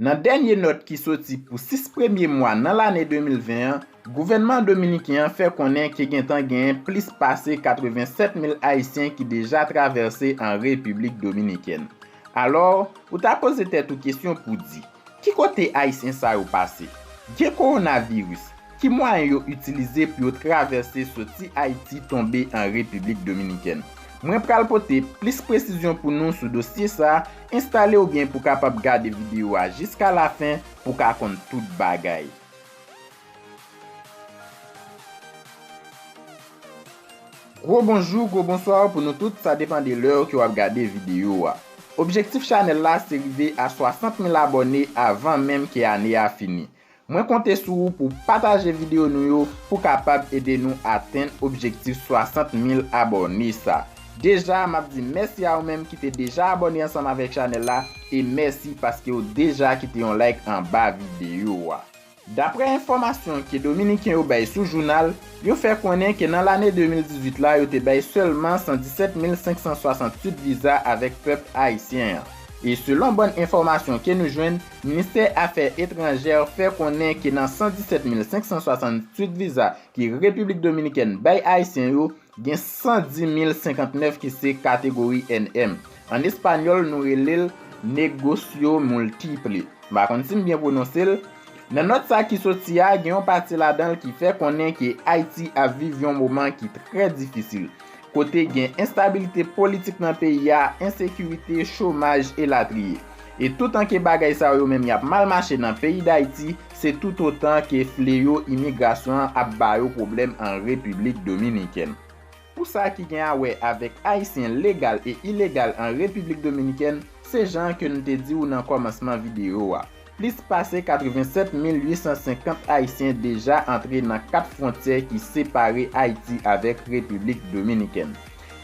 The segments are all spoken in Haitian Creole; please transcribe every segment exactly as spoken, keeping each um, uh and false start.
Nan dènye nòt ki soti pou sis premye mwa nan lane de mil ven an, gouvènman dominiken an fè konnen ke gentan genyen plis pase katreven sèt mil Ayisyen ki deja travèse an Repiblik Dominikèn. Alò, ou ta poze tèt ou kesyon pou di, ki kote Ayisyen sa yo pase? Gen kowonaviris, ki mwayen yo itilize pou yo travèse soti Ayiti tonbe an Repiblik Dominikèn? Mwen pral pote plis presizyon pou nou sou dosye sa a, enstale w byen pou w kapab gade videyo a jiska lafen pou w ka konn tout bagay. Gwo bonjou, gwo bonswa pou nou tout, sa depann de lè ke w ap gade videyo a. Objektif chanèl la se rive a swasant mil abòne avan menm ke ane a fini. Mwen konte sou ou pou w pataje videyo nou yo pou w kapab ede nou atenn objektif swasant mil abòne sa. Deja, m ap di mèsi a ou menm ki te deja abòne ansanm avèk chanèl la e mèsi paske w deja kite yon like anba videyo a. Daprè enfòmasyon ke dominiken yo bay sou jounal, yo fè konnen ke nan lane de mil dizuit la, yo te bay sèlman san disèt mil senk san swasanntuit viza avèk pèp ayisyen an. E selon bann enfòmasyon ke nou jwenn, Ministè Afè Etranjè fè konnen ke nan san disèt mil senk san swasanntuit viza ke Repiblik Dominikèn bay Ayisyen yo, gen san di mil senkantnèf ki se kategori N M. An espanyòl, nou rele l negocio multiple. M pa konn si m byen pwononse l. Nan nòt sa ki soti a, gen yon pati ladan l ki fè konnen ke Ayiti ap viv yon moman ki trè difisil, kote gen enstabilite politik nan peyi a, ensekirite, chomaj, elatriye. E toutan ke bagay sa yo menm y ap mal mache nan peyi Dayiti, se toutotan ke fleyo imigrasyon an ap ba yo pwoblèm an Repiblik Dominikèn. Pou sa ki gen a wè avèk Ayisyen legal e ilegal an Repiblik Dominikèn, se jan ke n te di w nan kòmansman videyo a. Plis pase katreven sèt mil uit san senkant Ayisyen deja antre nan kat fwontyè ki separe Ayiti avèk Repiblik Dominikèn.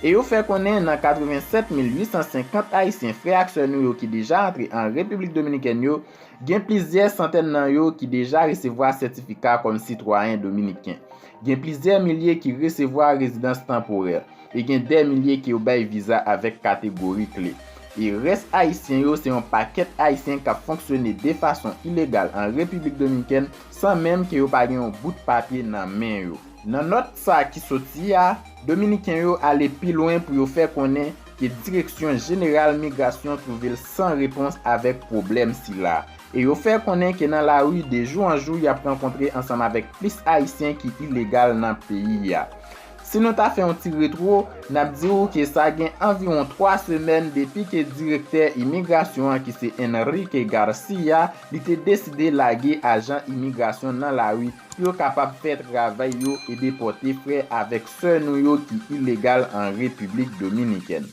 E yo fè konnen nan katreven sèt mil uit san senkant Ayisyen frè ak sè nou yo ki deja antre an Repiblik Dominikèn yo, gen plizyè santèn nan yo ki deja resevwa sètifika kòm sitwayen dominiken. Gen plizyè milye ki resevwa rezidans tanporè. E gen dè milye ke yo bay viza avèk kategori kle. E rès Ayisyen yo se yon pakèt Ayisyen k ap fonksyone de fason ilegal an Repiblik Dominikèn san menm ke yo pa gen yon bout papye nan men yo. Nan nòt sa ki soti a, dominiken yo ale pi lwen pou yo fè konnen ke Direksyon Jeneral Migrasyon twouve l san repons avèk pwoblèm sila. E yo fè konnen ke nan lari de jou an jou y ap rankontre ansanm avèk plis Ayisyen ki ilegal nan peyi a. Si nou ta fè yon ti retwo, n ap di w ke sa gen anviwon twa semèn depi ke direktè imigrasyon an ki se Enrique Garcia, li te deside lage ajan imigrasyon nan lari pou yo kapab fè travay yo e depòte frè avèk sè nou yo ki ilegal an Repiblik Dominikèn.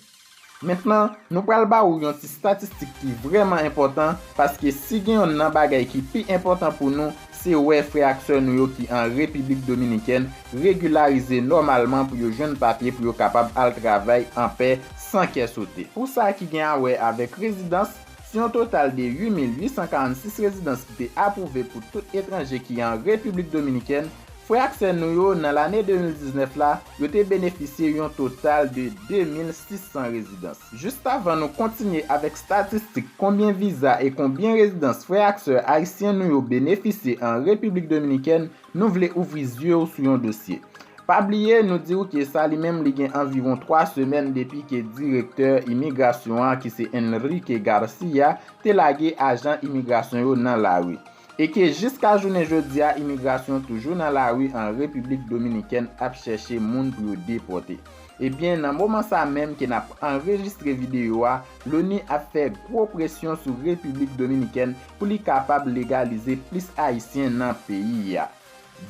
Mentnan, nou pral ba ou yon ti statistik ki vrèman enpòtan, paske si gen yonn nan bagay ki pi enpòtan pou nou, se wè frè ak sè nou yo ki an Repiblik Dominikèn regilarize nòmalman pou yo jwenn papye pou yo kapab al travay anpè san kè sote. Pou sa ki gen a wè avèk rezidans, si yon total de uit mil uit san karannsis rezidans ki te apwouve pou tout etranje ki an Repiblik Dominikèn, frè ak sè nou yo nan lane de mil diznèf la, yo te benefisye yon total de de mil sis san rezidans. Jis avan nou kontinye avèk statistik konbyen viza e konbyen rezidans frè ak sè ayisyen nou yo benefisye an Repiblik Dominikèn, nou vle ouvri zye w sou yon dosye. Pa bliye, nou di w ke sa li menm li gen anviwon twa semèn depi ke direktè imigrasyon an, ki se Enrique Garcia, te lage ajan imigrasyon yo nan lari. E ke jiska jounen jodi a, imigrasyon toujou nan lari an Repiblik Dominikèn ap chèche moun pou yo depòte. Ebyen, nan moman sa menm ke n ap anrejistre videyo a, loni ap fè gwo presyon sou Repiblik Dominikèn pou li kapab legalize plis Ayisyen nan peyi a.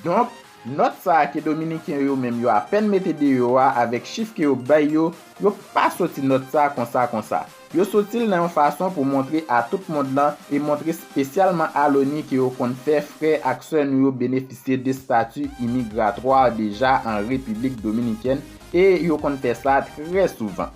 Donk, nòt sa a ke Dominiken yo menm yo apèn mete deyò a avèk chif ke yo bay yo, yo pa soti nòt sa a konsa konsa. Yo soti l nan yon fason pou montre a tout mond lan e montre espesyalman a loni ke yo konn fè frè ak sè nou yo benefisye de stati imigratwa deja an Repiblik Dominikèn e yo konn fè sa trè souvan.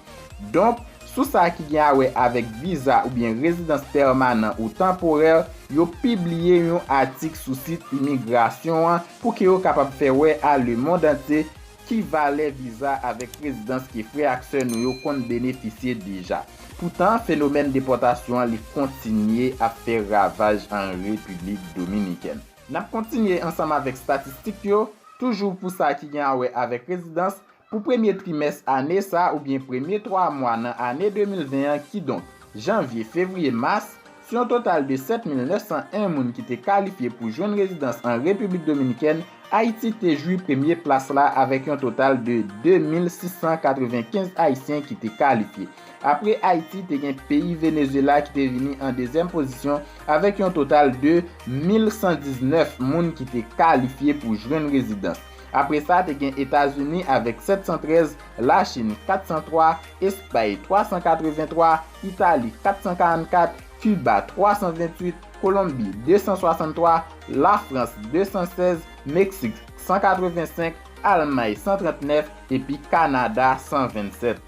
Donk, sou sa ki gen a wè avèk viza oubyen rezidans pèmanan ou tanporè, yo pibliye yon atik sou sit imigrasyon an pou ke yo kapab fè wè a lemonn antye ki valè viza avèk rezidans ke frè ak sè nou yo konn benefisye deja. Poutan, fenomèn depòtasyon an li kontinye ap fè ravaj an Repiblik Dominikèn. N ap kontinye ansanm avèk estatistik yo, toujou pou sa ki gen a wè avèk rezidans, pou premye trimès ane sa a oubyen premye twa mwa nan ane de mil ven an, kidonk janvye, fevriye, mas, sou yon total de sèt mil nèf san en moun ki te kalifye pou jwenn rezidans an Repiblik Dominikèn, Ayiti te jwi premye plas la avèk yon total de de mil sis san katrevenkenz Ayisyen ki te kalifye. Apre Ayiti, te gen peyi Venezuela ki te vini an dezyèm pozisyon avèk yon total de mil san diznèf moun ki te kalifye pou jwenn rezidans. Apre sa, te gen Etazini avèk sèt san trèz, Lachin kat san twa, Espay twa san katrevenntwa, Itali kat san karannkat, Kiba twa san venntuit, Kolonbi de san swasanntwa, Lafrans de san sèz, Meksik san katrevensenk, Almay san trantnèf, epi Kanada san vennsèt.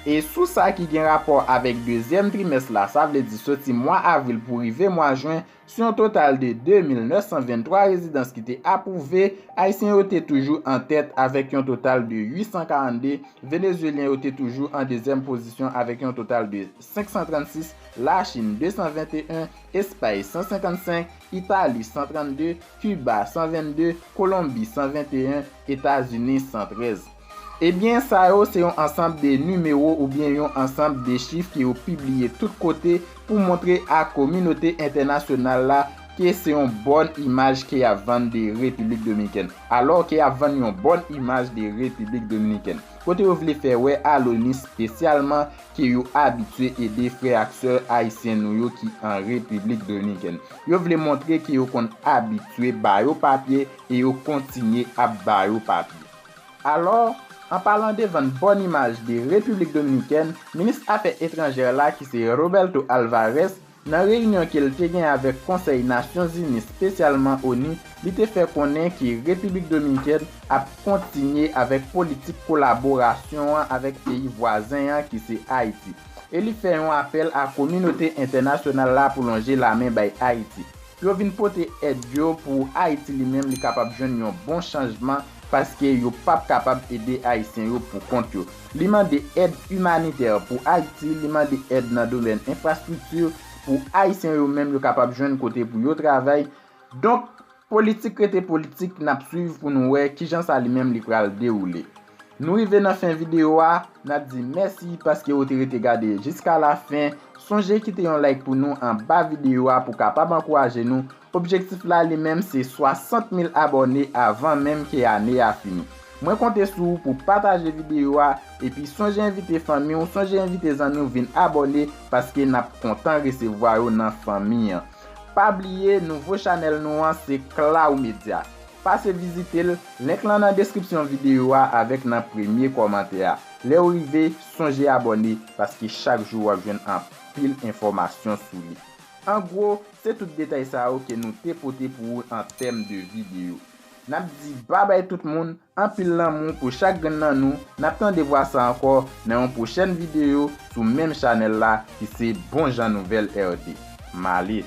E sou sa ki gen rapò avèk dezyèm trimès la, sa vle di soti mwa avril pou rive mwa jen, sou yon total de de mil nèf san venntwa rezidans ki te apwouve, Ayisyen yo te toujou an tèt avèk yon total de uit san karannde, Venezyelyen yo te toujou an dezyèm pozisyon avèk yon total de senk san trannsis, Lachin de san venteyen, Espay san senkannsenk, Itali san trannde, Kiba san vennde, Kolonbi san venteyen, Etazini san trèz. Ebyen, sa yo se yon ansanm de nimewo oubyen yon ansanm de chif ke yo pibliye tout kote pou montre a kominote entènasyonal la ke se yon bòn imaj ke y ap vann de Repiblik Dominikèn. Alò ke y ap vann yon bòn imaj de Repiblik Dominikèn. Kote yo vle fè wè a loni espesyalman ke yo abitye ede frè ak sè ayisyen nou yo ki an Repiblik Dominikèn. Yo vle montre ke yo konn abitye ba yo papye e yo kontinye ap ba yo papye. Alò, an palan de vann bòn imaj de Repiblik Dominikèn, minis afè etranjè la ki se Roberto Alvarez, nan reyinyon ke l te gen avèk Konsèy Nasyonzini, espesyalman ONU, li te fè konnen ke Repiblik Dominikèn ap kontinye avèk politik kolaborasyon an avèk peyi vwazen an ki se Ayiti. E li fè yon apèl a kominote entènasyonal la pou lonje lamen bay Ayiti. Pou yo vin pote èd yo pou Ayiti li menm li kapab jwenn yon bon chanjman, paske yo p ap kapab ede Ayisyen yo pou kont yo. Li mande èd imanitè pou Ayiti, li mande èd nan domèn enfrastrikti pou Ayisyen yo menm yo kapab jwenn kote pou yo travay. Donk, politik rete politik, n ap swiv pou nou wè kijan sa li menm li pral dewoule. Nou rive nan fen videyo a, n ap di mèsi paske ou te rete gade jiska la fen. Sonje kite yon like pou nou anba videyo a pou kapab ankouraje nou. Objektif la li menm se swasant mil abòne avan menm ke ane a fini. Mwen konte sou ou pou pataje videyo a, epi sonje envite fanmi w, sonje envite zanmi w vin abòne, paske n ap kontan resevwa yo nan fanmi an. Pa bliye, nouvo chanèl nou an se Klaw Media. Pase vizite l, link lan nan deskripsyon videyo a avèk nan premye kòmantè a. Lè w rive, sonje abòne, paske chak jou w ap jwenn anpil enfòmasyon sou li. An gwo, se tout detay sa yo ke nou te pote pou ou an tèm de videyo. N ap di babay tout moun, anpil lanmou pou chak grenn nan nou, n ap tande vwa sa ankò nan yon pwochèn videyo sou menm chanèl la ki se Bon Jan Nouvèl R D. M ale.